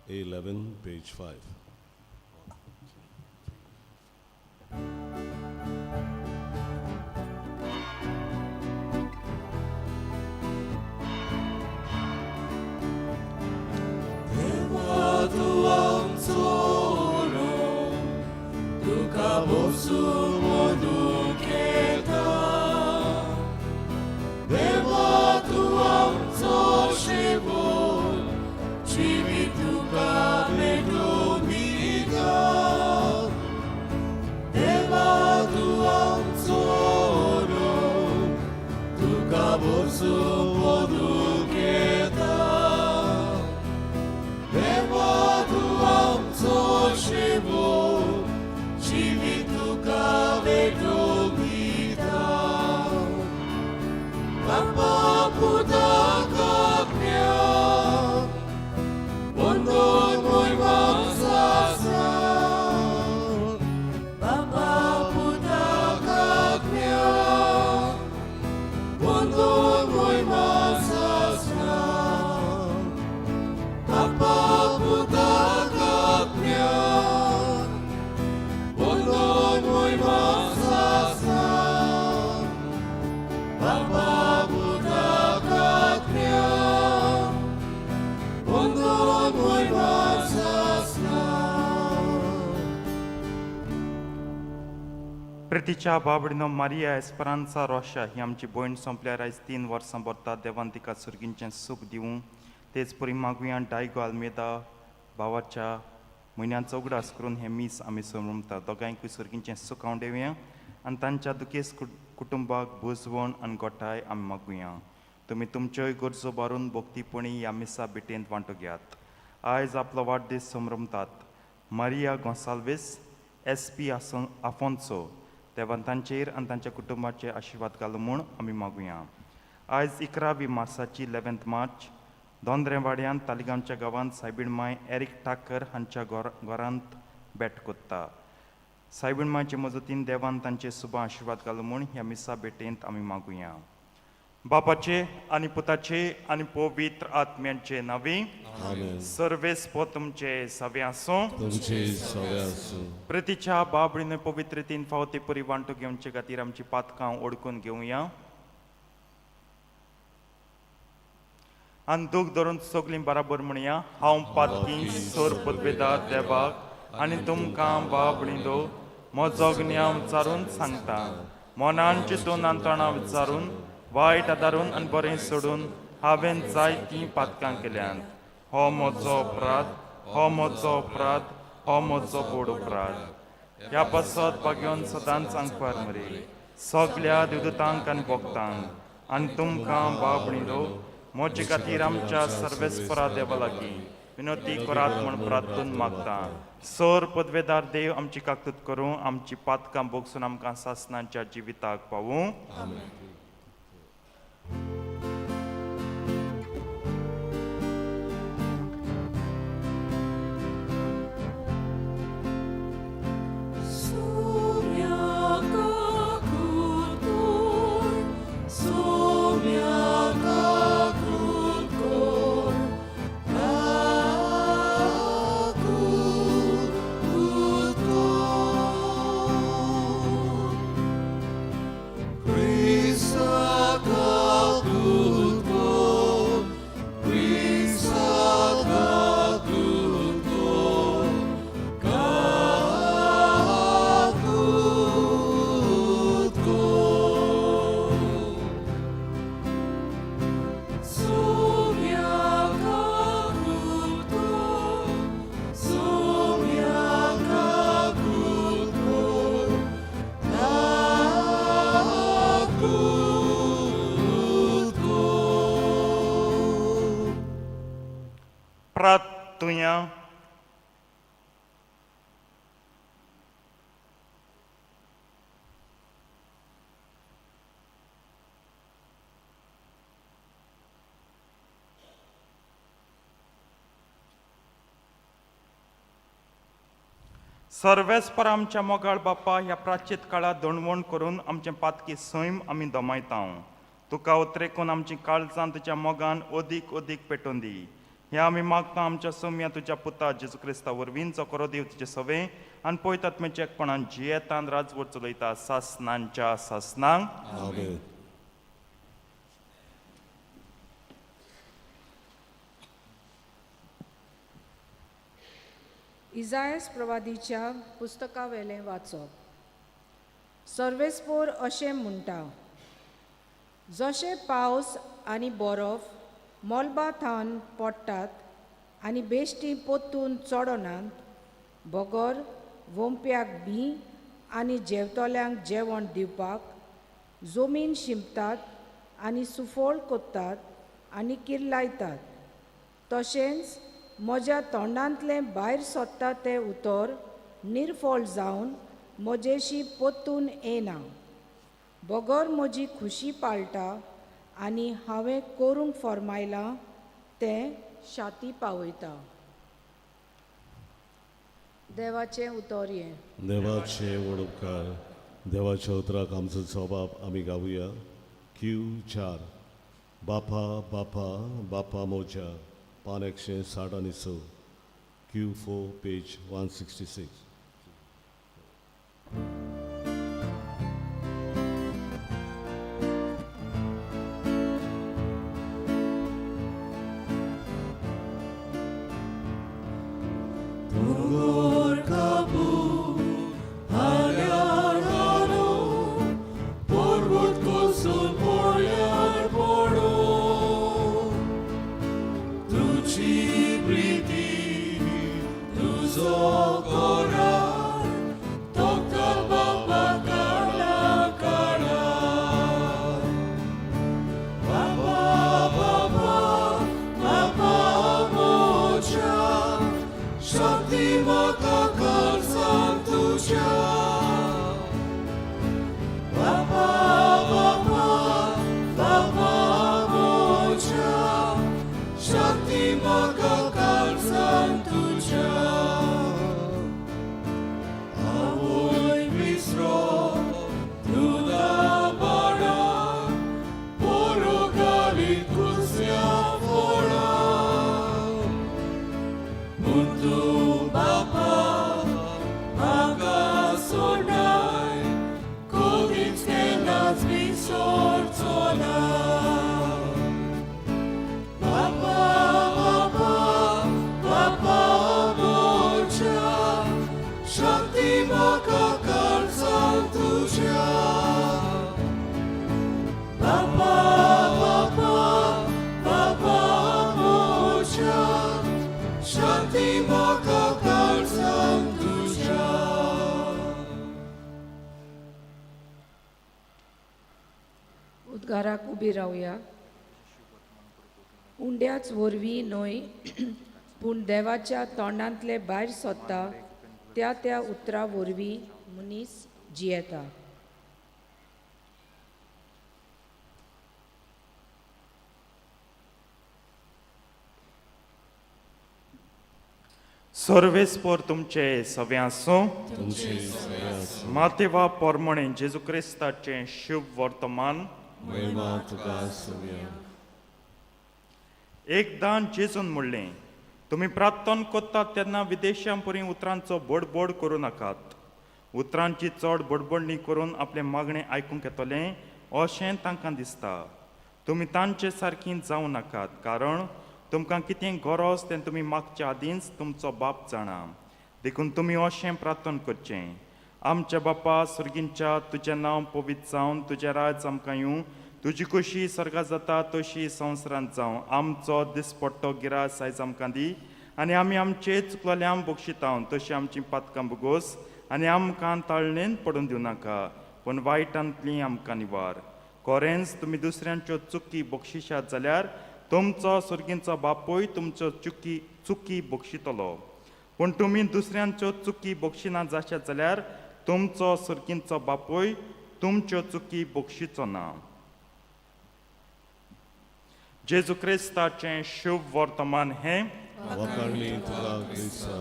A11, page 5. प्रितीच्या बाबडीनो Maria एस्परांसा रोशा ही आमची भयण सोंपल्यार आयज 3 वर्सां भरता. देवान तिका सुर्गींचें सूख दिवूं. तेच परी मागुया डायगो आल्मेदा भावाच्या म्हयन्याचो उगडास करून हें मीस आमी समरमता. दोगांयकूय सुर्गींचें सूख आंवडेवया आनी तांच्या दुखेस्त कुटुंबाक बुजवण आनी गोठाय आमी मागुया. तुमी तुमच्योय गरजो बारून भक्तीपणी ह्या मिसा भेटेंत वांटो घेयात. आयज आपलो वाडदीस समरमतात Maria Gonsalves S P Afonso. देवान तांचेर आनी तांच्या कुटुंबाचे आशिर्वाद घालू म्हूण आमी मागुया. आयज 11 मार्साची 11 मार्च दोंद्रेवाड्यांत तालिगांवच्या गांवांत सायबीण माय एरीक ठाकर हांच्या घरांत भेट कोत्ता. सायबीण मायचे मजतीन देवान तांचे सुबा आशिर्वाद घालू म्हूण ह्या मिसा भेटेंत आमी मागुया. बापाचे आनी पुताचे आनी पवित्र आत्म्यांचे नांवी. आमेन. सर्वेस्पो तुमचे सवे आसूं. तुमचे सवे आसूं. प्रितीच्या बाबडीने पवित्रतेन फावते परी वांटो घेवचे खातीर आमची पातकां ओडकून घेवया आनी दूख धरून सगळीं बराबर म्हणया. हांव पातकी सोर पदवेदार देवाक आनी तुमकां बाबडींदो म्हजो ज्ञान विचारून सांगता. मनान चिंतून आनी तोंडां विचारून वायट आदारून आनी बरें सोडून हांवें जायतीं पातकां केल्यांत. हो म्हजो अपराध, हो म्हजो अपराध, हो म्हजो बोड अपराध. ह्या पासत भाग्योन सदांच आंकवार मरे सगल्या देवदूतांक आनी भक्तांक आनी तुमकां बाबणीलो म्हजे खातीर आमच्या सर्वेस्परा देवा लागीं विनोती करात म्हूण प्रार्थून मागता. सर पदवेदार देव आमची काकतूत करूं, आमची पातकां भोगसून आमकां सासनाच्या जिविताक पावूं. प्रार्थुया. सर्वेस्पर आमच्या मोगाळ बापा, ह्या प्राचीत काळांत दणवण करून आमचें पातकी सैम आमी दमायता. तुका उतरेकून आमची काळजां तुज्या मोगान अदीक अदीक पेटोवन दी. हें आमी मागता आमच्या सोम्या तुज्या पुता जेजू क्रिस्ता वरवीं जो करो देव तुजे सवे आनी पळयतात म्हणजे एकपणान जियेतान राजवट चलयता सासनांच्या सासनांक. आमेन. इजायस प्रवादीच्या पुस्तकावेलें वाचप. सर्वेस्पोर अशें म्हणटा, जशें पावस आनी बरफ मोलबा थावन पडटात आनी बेश्टी पोत्तून चडनात, बगर वोंप्याक बी आनी जेवतल्यांक जेवण दिवपाक जमीन शिंपतात आनी सुफळ कोत्तात आनी किर्लायतात, तशेंच म्हज्या तोंडांतलें भायर सोदता तें उतर निर्फळ जावन म्हजेशी पोत्तून येना, बगर म्हजी खुशी पाळटा आनी हांवें करूंक फर्मायलां तें शाती पावयता. देवाचें उतर हें. देवाचे व्हड उपकार. देवाच्या उतराक आमचो जबाब आमी गावया. क्यू 4 बापा बापा बापा मोजा, पान 166, क्यू 4 पेज 166. उद्गाराक उबी रावया. उंड्याच वरवीं न्हय पूण देवाच्या तोंडांतले भायर सोदता त्या त्या उतरा वरवीं मनीस जियेता. सर्वेस्पोर तुमचे सवे आसूं. तुमचे सवे आसूं. मातेवा पोरमणे जेजू क्रिस्ताचें शुभ वर्तमान. महिमा तुका सव्या. एकदां जेजून म्हणलें, तुमी प्रार्थना करतात तेन्ना विदेशां परी उतरांचो बडबड करूं नाकात. उतरांची चड बडबडणी करून आपलें मागणें आयकूंक येतलें अशें तांकां दिसता. तुमी तांचे सारकीं जावं नाकात, कारण तुमकां कितें गरज तें तुमी मागच्या आदींच तुमचो बाप जाणा. देखून तुमी अशें प्रार्थना करचें, आमच्या बापा सर्गींच्या, तुजें नांव पवित्र जावन तुजें राज आमकां येवं, तुजी खुशी सर्गा जाता तशी संवसारांत जावं. आमचो दिसपट्टो गिरास आयज आमकां दी आनी आमी आमचे चुकलेल्यांक बक्षिता तशी आमची पातकां बोगोस आनी आमकां ताळणेन पडून दिवं नाका, पूण वायटांतली आमकां निवार. कोरेंच तुमी दुसऱ्यांच्यो चुकी बक्षिशात जाल्यार तुमचो सर्गींचो बापूय तुमच्यो चुकी बक्षितलो. पूण तुमी दुसऱ्यांच्यो चुकी बक्षिना जाशात जाल्यार तुमचो सर्गींचो बापूय तुमच्यो चुकी बक्षिचो ना. जेजू क्रिस्ताचें शुभ वर्तमान हें. वाखाणणी तुका क्रिस्ता.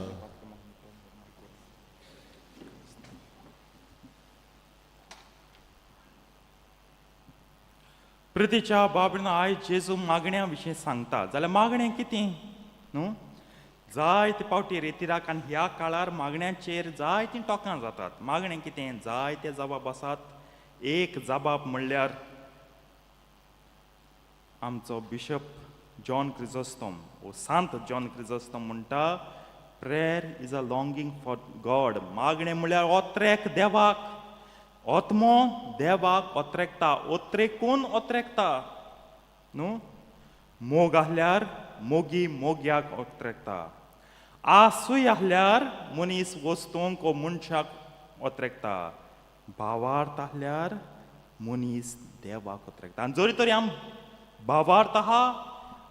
प्रितीच्या बाबीन आयज जेजू मागण्या विशीं सांगता. जाल्यार मागणें कितें? न्हू? जायते पावटी रेतिराक आनी ह्या काळार मागण्याचेर जायतीं टोकां जातात. मागणें कितें? जायते जबाब आसात. एक जबाब म्हणल्यार आमचो बिशप जॉन क्रिजोस्तोम ओ सांत जॉन क्रिजोस्तोम म्हणटा, "Prayer is a longing for God." मागणें म्हणल्यार ओत्रेक देवाक. ओत्मो देवाक ओत्रेकता, ओत्रेकून ओत्रेकता, न्हू? मोग आहल्यार मोगी मोग्याक ओत्रेकता. आसूय आहल्यार मनीस वस्तूंक ओ मनशाक ओत्रेकता. भावार्थ आहल्यार मनीस देवाक ओत्रेकता. आनी जरी तरी आम भावार्थ आहा,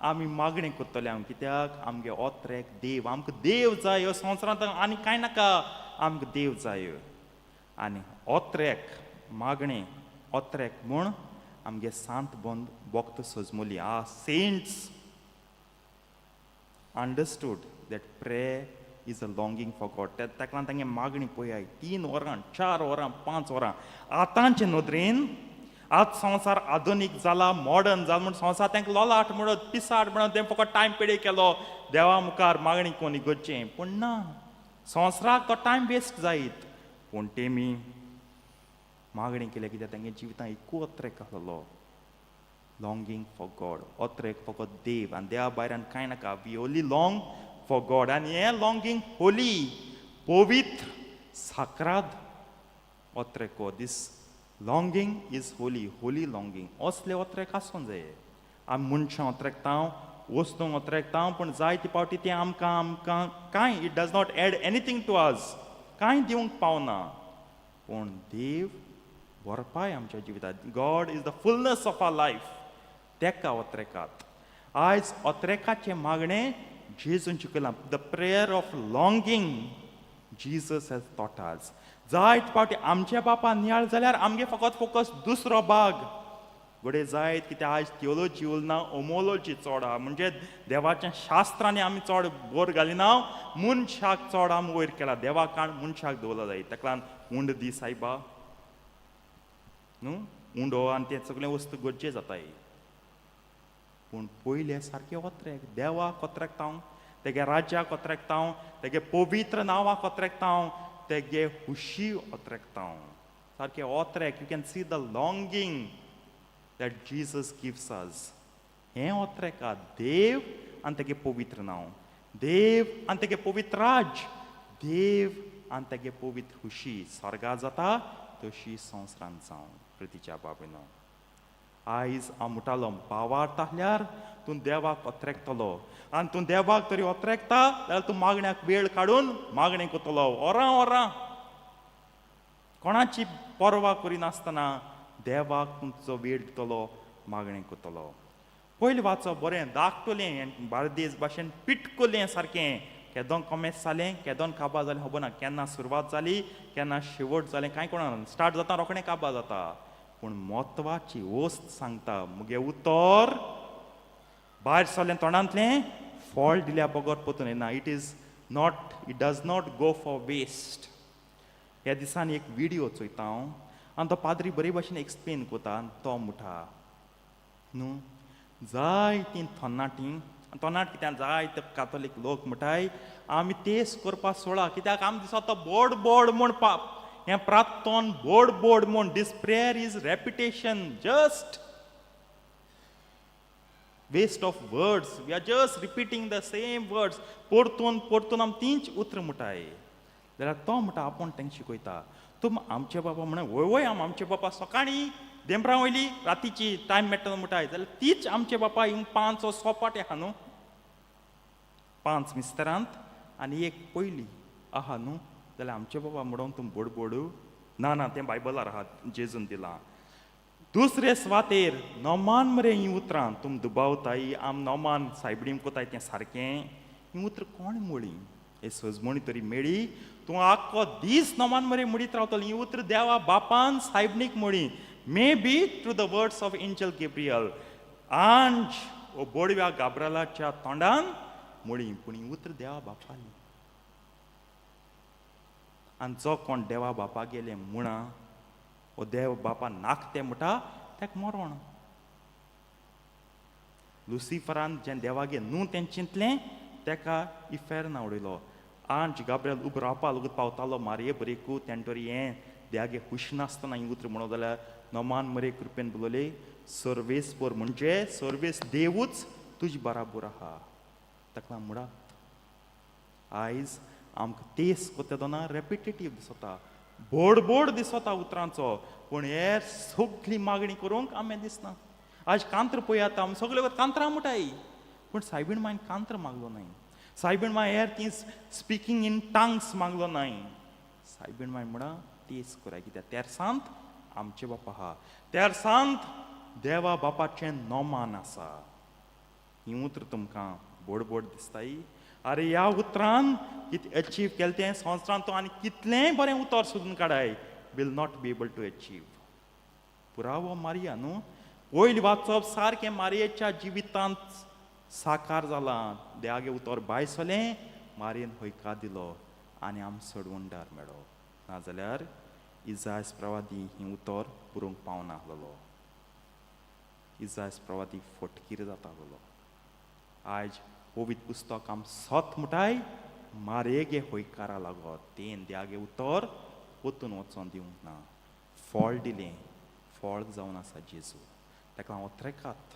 आमी मागणें करतले आम. कित्याक? आमगे ओत्रेक देव. आमकां देव जाय. ह्यो संवसारांत आनी कांय नाका, आमकां देव जाय. आनी ओत्रेक मागणें ओत्रेक म्हूण आमगे सांत बंद बोक्त सजमुली. Our saints understood that prayer is a longing for God. ताका लागून तांगे मागणी पळयाय, 3 वरां, 4 वरां, 5 वरां. आतांचे नदरेन आज संवसार आधुनीक जाला, मॉडर्न जाला म्हूण संवसार तांकां लोलाट म्हणत, पिसाट म्हणत, तें फकत टायम पेडे केलो देवा मुखार मागणी कोणी करचें. पूण ना, संवसाराक तो टायम वेस्ट जायत. पूण तेमी मागणी केल्या कित्याक तांगे जिवितांत एकू ओत्रेक आसलेलो, लॉंगींग फॉर गॉड. ओत्रेक फकत देव आनी देवा भायर आनी कांय नाका. We only long for God. आनी हें लॉंगींग होली, पवित्र, साक्राद ओत्रेको. This longing is holy, holy longing. असले ओत्रेक आसूंक जाय. आमी मनशां ओत्रेकता, वस्तूंक ओत्रेकता, पूण जायते फावटी तें आमकां कांय, it does not add anything to us. कांय दिवंक पावना. पूण देव भरपाय आमच्या जिवितांत. God is the fullness of our life. तेका ओत्रेकात. आयज ओत्रेकाचें मागणें जेजून शिकयलां. The prayer of longing Jesus has taught us. जायत फावटी आमच्या बापा नियाळ जाल्यार आमगे फकत फोकस दुसरो भाग घडये जायत. कित्याक आयज थियोलॉजी उरना, ओमोलॉजी चड आहा. म्हणजे देवाच्या शास्त्रांनी आमी चड भर घालिना, मनशाक चड आमी वयर केला. देवाक काण मनशाक दवरला जाय. ताका लागून उंड दी सायबा, न्हू? उंडो आनी ते सगळे वस्तू गरजे जाताय. पूण पयले सारके ओत्रेक देवाक ओत्रेकता हांव, तेगे राज्याक ओत्रेकता हांव, तेगे पवित्र नांवाक ओत्रेकता हांव, तेगे हुशी ओत्रेकता हांव. सारके ओत्रेक. You can see the longing that Jesus gives us. हें ओत्रेका देव आनी तेगे पवित्र नांव, देव आनी तेगे पवित्र राज, देव आनी तेगे पवित्र हुशी. स्वर्गा जाता तशी संवसारांत जावं. प्रितीच्या बाबीनो, आयज हांव म्हणटालो, भावार्थ आहल्यार तूं देवाक ओत्रेकतलो. आनी तूं देवाक तरी ओत्रेकता जाल्यार तूं मागण्याक वेळ काडून मागणें करतलो. वरां वरां कोणाची पर्वा करिनासतना देवाक तूं तुजो वेळ दितलो, मागणें करतलो. पयलीं वाचप बरें धाकटुलें, बार्देस भाशेन पिटकुलें सारकें. केदोन कोमेस जालें, केदोन काबार जालें खबर ना. केन्ना सुरवात जाली, केन्ना शेवट जालें कांय कोणा. स्टार्ट जाता, रोखडें काबार जाता. पूण म्हत्वाची वस्त सांगता. मुगे उतर भायर सरलें तोंडांतलें, फळ दिल्या बगर परतून येना. It does not go for waste. ह्या दिसांनी एक विडियो चोयता हांव आनी तो पाद्री बरे भाशेन एक्सप्लेन करता. आनी तो म्हणटा, न्हू, जायतीं थोनाटीं, तोनाट कित्याक, जायते कातोलीक लोक म्हणटाय, आमी तेस करपाक सोळा. कित्याक आम दिसता तो बोड बोड म्हूण पाप हें प्रार्थन बोड बोड म्हूण. This prayer is repetition, just waste of words. We are just repeating the same words. परतून परतून आमी तींच उतरां म्हणटाय. जाल्यार तो म्हणटा, आपूण तांकां शिकयता, तूं आमचे बाबा म्हण, वय वय, आम आमचे बापा सकाळीं देंपरां वयली रातीची टायम मेळटा म्हणटाय. जाल्यार तीच आमचे बापा हिंग पांच ओ सोपाट आहा न्हू, पांच मिस्तरांत आनी एक पयली आहा न्हू, जाल्यार आमचे बाबा म्हणून तूं बोडबोडू. ना ना, तें बायबलार आहा, जेजून दिलां. दुसरे सुवातेर नोमान मरे हीं उतरां तुम दुबावताय, आम नोमान सायबणीम कोताय तें सारकें. हीं उतरां कोण मोळी? हे सजमणी तरी मेळ्ळी. तूं आख्खो दीस नोमान मरे म्हणीत रावतलो. हीं उतरां देवा बापान सायबणीक म्हळी, maybe through the words of angel Gabriel. आंज ओ बोडव्या गाब्रालाच्या तोंडान म्हळी, पूण हीं उतरां देवा बापाली. आनी जो कोण देवा बापा गेले म्हणा ओ देव बापा नाकते म्हणटा, तेका मरण. लुसिफरान जें देवागे न्हू तें चिंतलें. तेका इफेर्ना उडयलो. आंज गाब्रियल उबो रावपा लगूत पावतालो मारये बरेकू तेंटोरी हें द्यागे खुश नासतना ही उतर म्हणो जाल्यार नोमान मरे कृपेन बोलले सर्वेस्पर म्हणजे सर्वेस देवूच तुज बराबर आहा. ताका म्हणात आयज आमकां तेस कोता दोना रेपिटेटीव दिसता, बोड दिसता उतरांचो, पूण हे सगळी मागणी करूंक आमी दिसना. आज कांत्र पळयात आमी सगळे कांत्रां म्हणटाय, पूण सायबीण मायन कांत्र मागलो न्हय, सायबीण my हेर ती स्पिकींग इन टांग्स मागलो न्हय. सायबीण माय म्हणा तेस कराय, कित्याक तेरसांत आमचे बापा आहा, तेरसांत देवा बापाचें नोमान आसा. ही उतर तुमकां बोड दिसताय. आरे ह्या उतरान कितें अचीव केलें तें संवसारांत तूं आनी कितलेंय बरें उतर सोदून काडाय will not be able to achieve. पुरावो मारया न्हू पयलीं वाचप सारकें मारयेच्या जिवितांत साकार जालां. देवागे उतर भायर सरलें, मारयेन हयकार दिलो आनी आम सोडवणदार मेळ्ळो. नाजाल्यार इजायस प्रवादी ही उतर पुरोवंक पावना आसलेलो, इजायस प्रवादी फटकीर जाता आसलेलो. आयज पवित्र पुस्तक आम सत म्हणटाय मारयेगे हयकारा लागत तेन देवागे उतर पोतून वचोन दिवंक ना, फळ दिलें, फळ जावन आसा जेजू. ताका हांव ओत्रेकात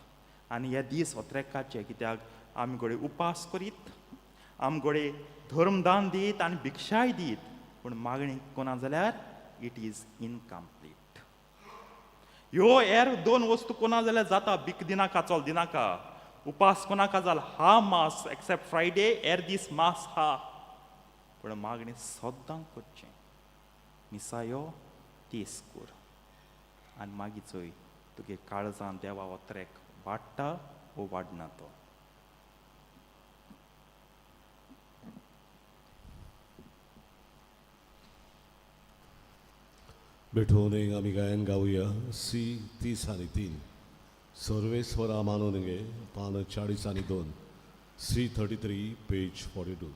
आनी हे दीस ओत्रेकाचे, कित्याक आमी घडये उपास करीत, आम घडये धर्मदान दीत आनी भिक्षाय दीत, पूण मागणी कोणा जाल्यार it is incomplete. ह्यो हेर दोन वस्तू कोणा जाल्यार जाता, बीक दिनाका, चल दिनाका, उपास कोणाका जाल हा मास एक्सेप्ट फ्रायडे, हेर दीस मास हा, पूण मागणी सद्दां करचें. मिसायो तीस कर आनी मागीर चोय तुगे काळजान देवा ओत्रेक वाडटा वो वाडना तो. बेठोवून आमी गायन गावया सी 30 आणि 3 सर्वेस्वरा मानून गे, पान 42, C 33 page 42.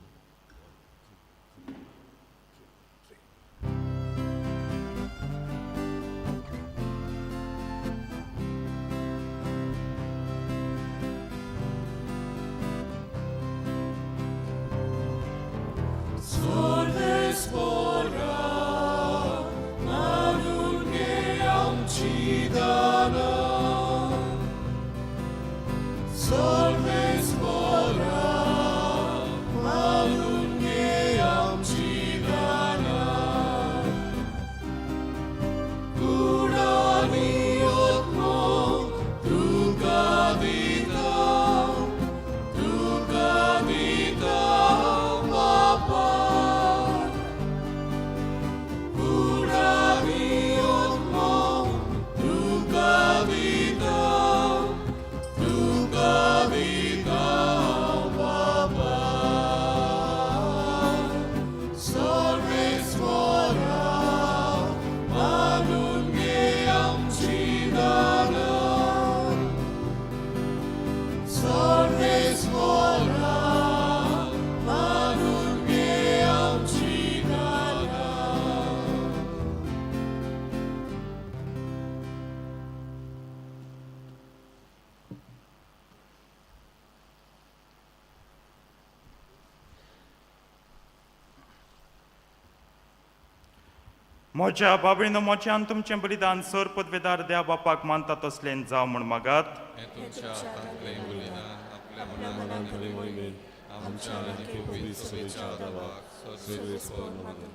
म्हज्या बाबळीनो म्हजें आनी तुमचें बलिदान सर पदवेदार देवा बापाक मानता तसलें जावं म्हूण मागात. हें तुमच्या हातांतलें बलिदान आपल्या मनान आनी मोहिमेन आमच्या आनी पवित्र सभेच्या आदाराक सर्वेस्पर मागून.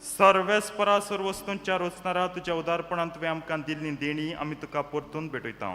सर्वेस्परा सर्व वस्तूंच्या रोचणारा तुज्या उदारपणान तुवें आमकां दिल्ली देणी आमी तुका परतून भेटयता.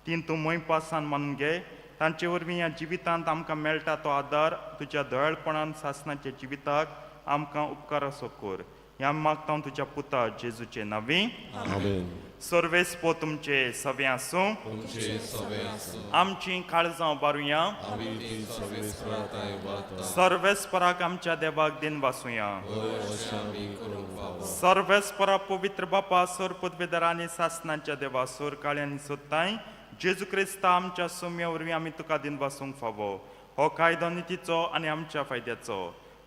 तीन तूं मोयपासान मानून घे, तांचे वरवीं ह्या जिवितांत आमकां मेळटा तो आदार तुज्या दयाळपणान सासणाच्या जिविताक आमकां उपकार असो कर. ह्या मागता तुज्या पुता जेजूचे नांवी. आमेन. सर्वेस्पो तुमचे सवे आसूं. तुमचे सवे आसूं. आमची काळजां बारुया. आमी ती सर्वेस्परा वाता. सर्वेस्पराक आमच्या देवाक दिन वासुया. हय अशें आमी करूंक फावो. सर्वेस्परा पवित्र बापा सर पदवेदार आनी सासनाच्या देवा सोर काळ्यांनी सोदताय जेजू क्रिस्ता आमच्या सुम्या वरवीं आमी तुका दिन वासूंक फावो. हो कायदो नितीचो आनी आमच्या फायद्याचो.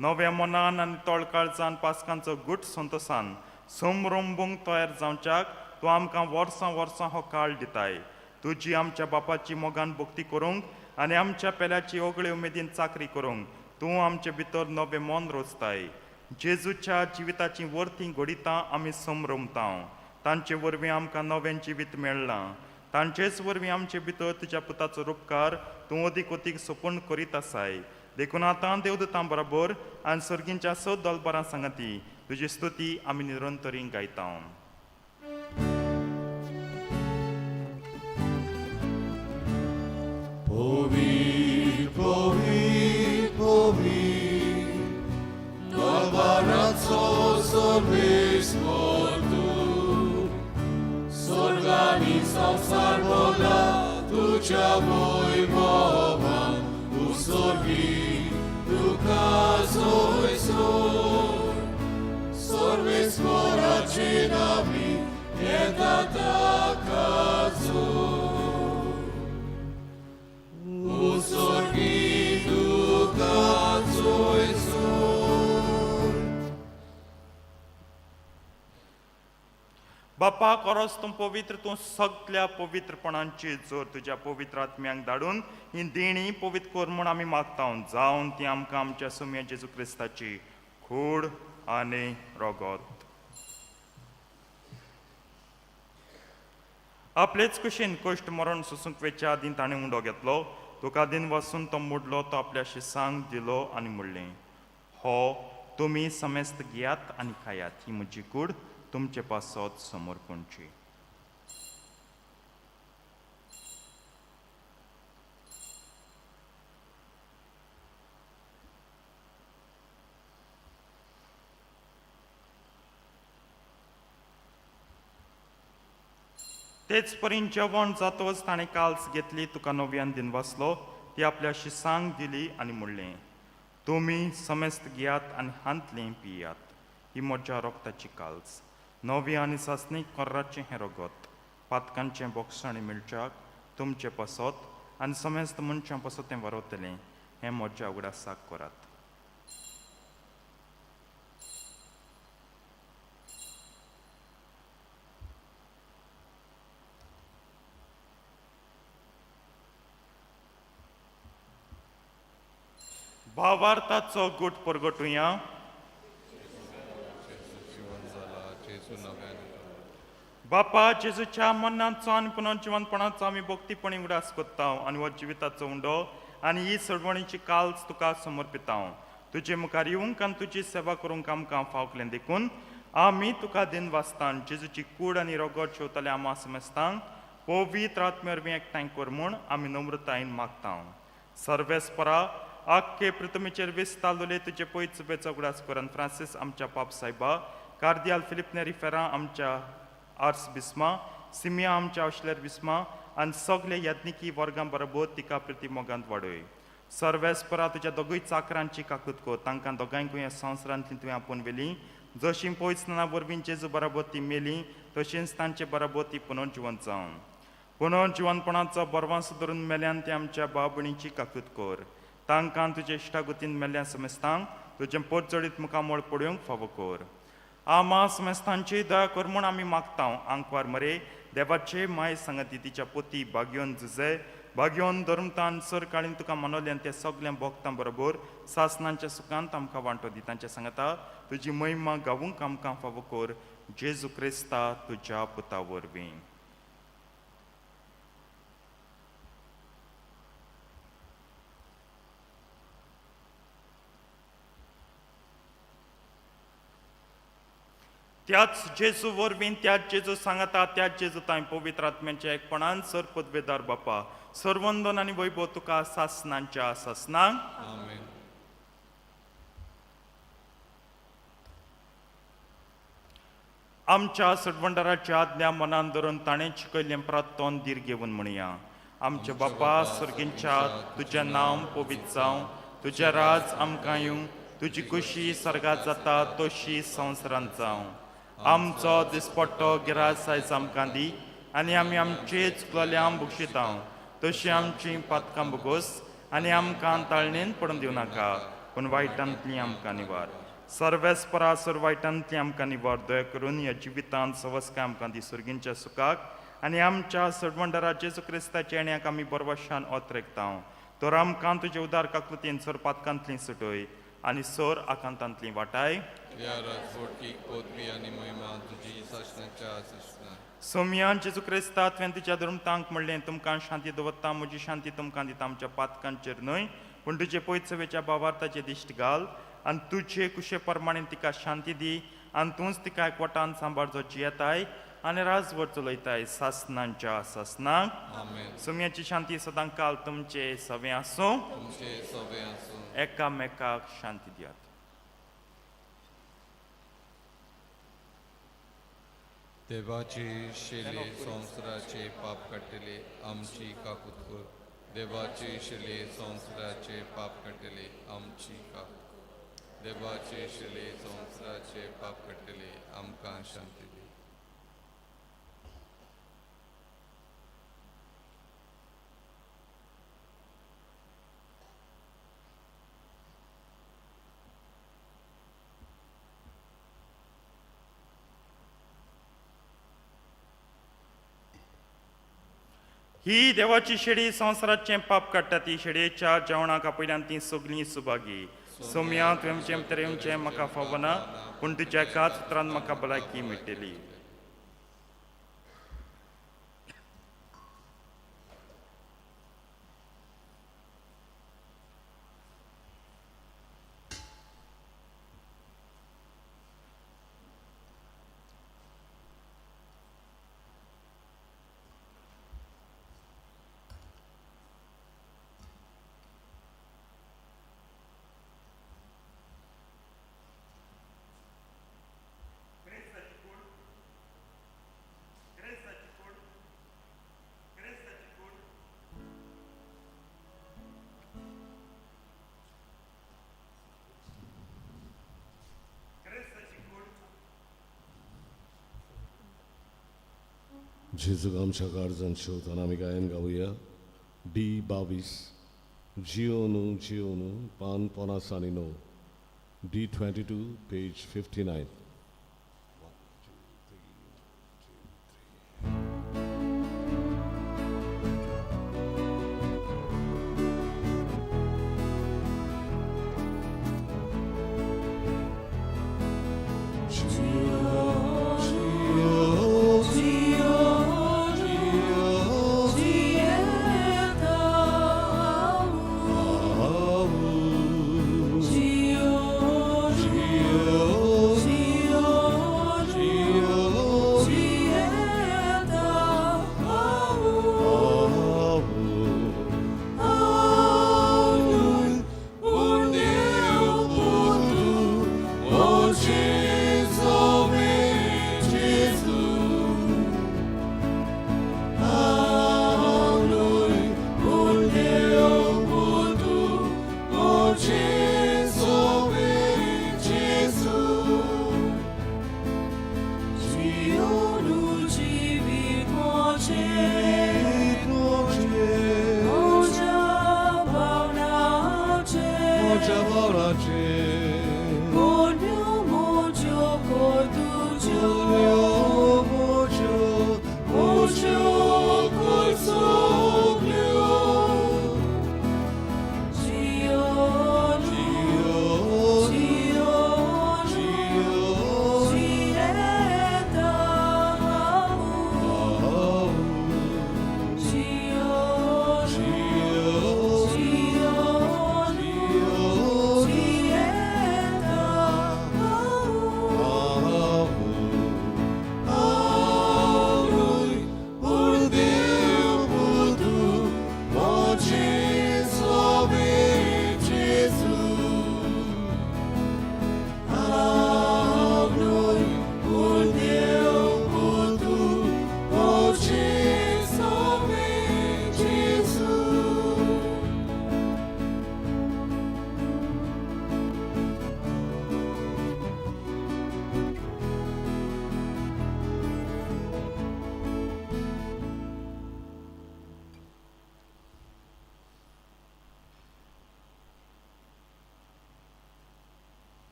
नव्या मनान आनी तळकाळजान पासकांचो गुट संतोसान समरंबूंक तयार जावच्याक तूं आमकां वर्सां वर्सां हो काळ दिताय. तुजी आमच्या बापाची मोगान भक्ती करूंक आनी आमच्या पेल्याची ओगळे उमेदीन चाकरी करूंक तूं आमचे भितर नवें मन रोजताय. जेजूच्या जिविताची वर्थी घडितां आमी समरमता. तांचे वरवीं आमकां नवें जिवीत मेळ्ळां. तांचेच वरवीं आमचे भितर तुज्या पुताचो रुपकार तूं अदीक अदीक सोपून करीत आसाय. देखून आतां देवदूतां बरोबर आनी सर्गींच्या स दलबरां सांगाती तुजी स्तुती आमी निरंतरी गायता. पवित्र पवित्र पवित्र दरबाराचो सर्वेस्पर तूं, स्वर्ग आनी संवसार भरला तुज्या वैभवान. तूं सर्गी तुका सोयसोर, सर्वेस्पराचे नामी येता ताका जोर. स्वर्गी तुका सोयसोर. बापा कोरोस तूं पवित्र, तूं सगल्या पवित्रपणांची जोर तुज्या पवित्र आत्म्यांक धाडून ही देणी पवित्र कर म्हूण आमी मागता. जावन ती आमकां आमच्या सुम्या जेजू क्रिस्ताची कूड आनी रगत. आपलेच कुशीन कश्ट मरण सोसूंक वेच्या आदीं ताणें उंडो घेतलो. तुका दिन वसून तो मोडलो, तो आपल्या शिसांक दिलो आनी म्हणलें, हो तुमी समेस्त घेयात आनी खायात, ही म्हजी कूड तुमचे पासत समर्पणची. तेच परीन जेवण जातकच ताणें काल्स घेतली, तुका नव्यान दिन वाचलो, ती आपल्या शिसांक दिली आनी म्हणलें, तुमी समेस्त घेयात आनी हांतलें पियात, ही म्हज्या रोगताची काल्स, नवी आनी सासणी कोर्राचें हें रगत, पातकांचें बोगसाणी मेळच्याक तुमचें पासत आनी समेस्त मनशां पासत तें वरवतलें, हें म्हज्या उगडासाक करात. भावार्थाचो गुट परगटुया. जिवन जाला जेजू नव्यान. बापा जेजूच्या मरणाचो आनी पुनर्जिवनपणाचो आमी भक्तीपणी उगडास करता आनी हो जिविताचो उंडो आनी ही सोडवणीची काल्स तुका समर्पिता. तुजे मुखार येवंक आनी तुजी सेवा करूंक आमकां फावकलें देखून आमी तुका दिन वाचता. जेजूची कूड आनी रगत शेवतले आमा समेस्तांक पवित्र आत्म्या वरवीं एकठांय कर म्हूण आमी नम्रतायेन मागता. सर्वेस्परा आख्खे पृथ्वीचेर विस्तारलेले तुजे पयच बेचो उगडास कर. फ्रांसीस आमच्या पाप सायबा, कार्दियाल फिलिप नेरी फेरा आमच्या आर्स बिस्मा, सिमिया आमच्या अश्लेर बिस्मा आनी सगळे याज्ञिकी वर्गां बरोबर तिका प्रिती मोगांत वाडय. सर्वेस्परा तुज्या दोगूय चाकरांची काकूत कर, तांकां दोगांयकूय ह्या संवसारांतली तुवें आपोवन व्हेली. जशी पयस वरवीं जेजू बरोबर ती मेली तशेंच तांचे बरोबर ती पुनर्जिवंत जावन पुनर्जिवनपणाचो बरवास धरून मेल्यान ती आमच्या भाव भयणीची काकूत कर. तांकां तुजे इश्टागतीन मेल्ल्या समेस्तांक तुजें पोटजडीत मुखामळ पळोवंक फावो कर. आमा समेस्तांची दया कर म्हूण आमी मागता. आंकवार मरे देवाचे माय सांगती तिच्या पोती बागयोन जुजे बागयोन धर्मतान सरकाळीन तुका मनोल्यान त्या सगळ्या भोगतां बरोबर सासनांच्या सुखांत आमकां वांटो दी. तांच्या सांगता तुजी महिमा गावूंक आमकां फावो कर. जेजू क्रिस्ता तुज्या पुता वरवीं. त्याच जेजू वरवीं, त्याच जेजू सांगता, त्याच जेजू तांय पवित्र आत्म्याच्या एकपणान सर पदवेदार बापा सर्वंदन आनी वैभव तुका सासनांच्या सासनांक. आमेन. आमच्या सडवंडाराच्या आज्ञा मनान धरून ताणें शिकयल्लें प्रातोन धीर घेवन म्हणया. आमच्या बापा सर्गींच्या, तुजें नांव पवित्र जावं, तुजें राज आमकां येवं, तुजी खुशी सर्गात जाता तशी संवसारांत जावं. आमचो दिसपट्टो गिरास आयज आमकां दी आनी आमी आमचे चुकलेल्या बक्षिता तशी आमची पातकां भोगोस आनी आमकां ताळणेन पडून दिवं नाका, पूण वायटांतली आमकां निवार. सर्वेस्परा सर वायटांतली आमकां निवार. दया करून ह्या जिवितांत सवस्काय आमकां दी सर्गींच्या सुखाक आनी आमच्या सडवंडारा जेजू क्रिस्ताच्या येण्याक आमी बरवाशान ओतरेकता. तर आमकां तुजे उदार काकलुतीन सोर पातकांतलीं सुटय आनी सोर आकांतांतलीं वाटाय. ह्या राजवटीक पदवी आनी महिमा तुजी सासणाच्या सासणाक. सोमयान जेजू क्रिस्ता तुवें तुज्या धर्मतांक म्हणलें, तुमकां शांती दवरता, म्हजी शांती तुमकां दिता. आमच्या पातकांचेर न्हय पूण तुजे पयसवेच्या भावार्थाचे दिश्ट घाल आनी तुजे कुशे प्रमाणे तिका शांती दी आनी तूंच तिका एकवटान सांबाळ जो जियेताय आनी राजवट चलयताय सासनांच्या सासनांक. आमेन. सोमयाची शांती सदां काल तुमचे सवें आसूं. तुमचे सवे आसूं. एकामेकाक शांती दियात. देवाची शिले संवसाराचे पाप काडटले आमची काकूत कर. देवाची शिले संवसाराचे पाप काडटले आमची काकूत कर. देवाची शिले संवसाराचे पाप काडटले आमकां शांती दी. ही देवाची शेडी संवसाराचें पाप काडटा. ती शेडयेच्या जेवणाक आपयल्यान ती सगलीं सुभागी. सोम्या, तुवें तरेंचें म्हाका फावना पूण तुज्या एकाच उतरान म्हाका भलायकी मेळटली. जेजूक आमच्या काळजान शेवताना आमी गायन गावया डी 22 जियोनू जियोनू पान 59, डी 22 पेज 59.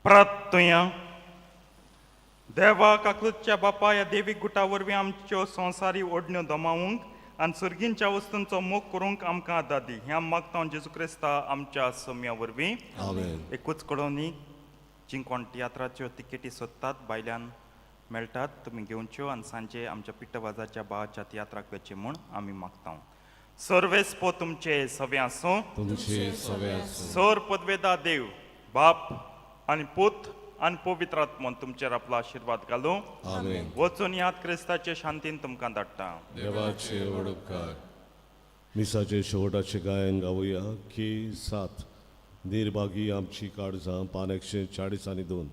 प्रार्थुया. देवा काकलूतच्या बापा, ह्या देवी गुटा वरवीं आमच्यो संवसारी ओडण्यो दमावूंक आनी सुर्गींच्या वस्तूंचो मोग करूंक आमकां आदार दी. ह्या मागता जेजू क्रिस्ता आमच्या सोम्या वरवीं. आमेन. एकूच कळोवणी, जीं कोण तियात्राच्यो तिकेटी सोदतात, भायल्यान मेळटात, तुमी घेवच्यो आनी सांजे आमच्या पिट्टवाजाच्या भावाच्या तियात्राक वचचें म्हूण आमी मागता. सर्वेस्पो तुमचे सवे आसूं. तुमचे सवे आसूं. सर पदवेदा देव बाप आनी पूत आनी पवित्र आत्मो तुमचेर आपलो आशिर्वाद घालूं. आमेन. वचून याद, क्रिस्ताचे शांतीन तुमकां धाडटा. देवाचे व्हड उपकार. मिसाचे शेवटाचे गायन गावया के 7, निर्भागी आमची काळजां, पान 142,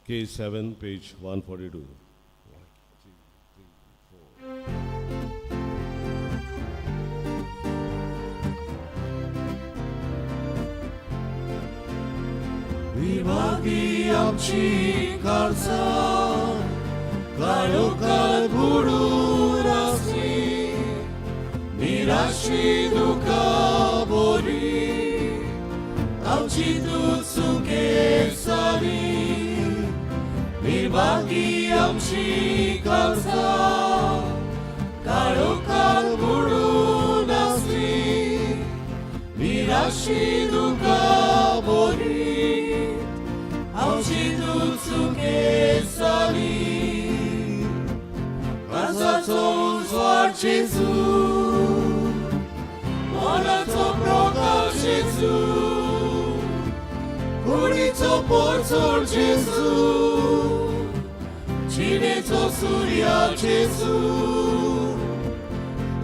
K 7, page 142. विभागी आमची काळजां काळोखात बुडून आसली, निराशी दुखा बोरी, आमची तूं सुखे सारी. निर्भागी आमची काळजां काळोखात बुडून आसली, निराशी दुखा बोरी, आमची तूं सुखे सारी. काळजाचो उजवाड जेजू, मनाचो प्रकाश जेजू, कुडीचो पोरचोड जेजू, जिणेचो सुर्या जेजू.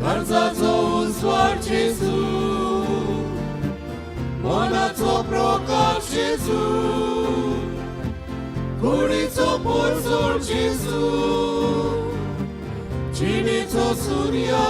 काळजाचो उजवाड जेजू, मनाचो प्रकाश जेजू, कुडीचो पोरचोड जेजू, जिणेचो सुर्या.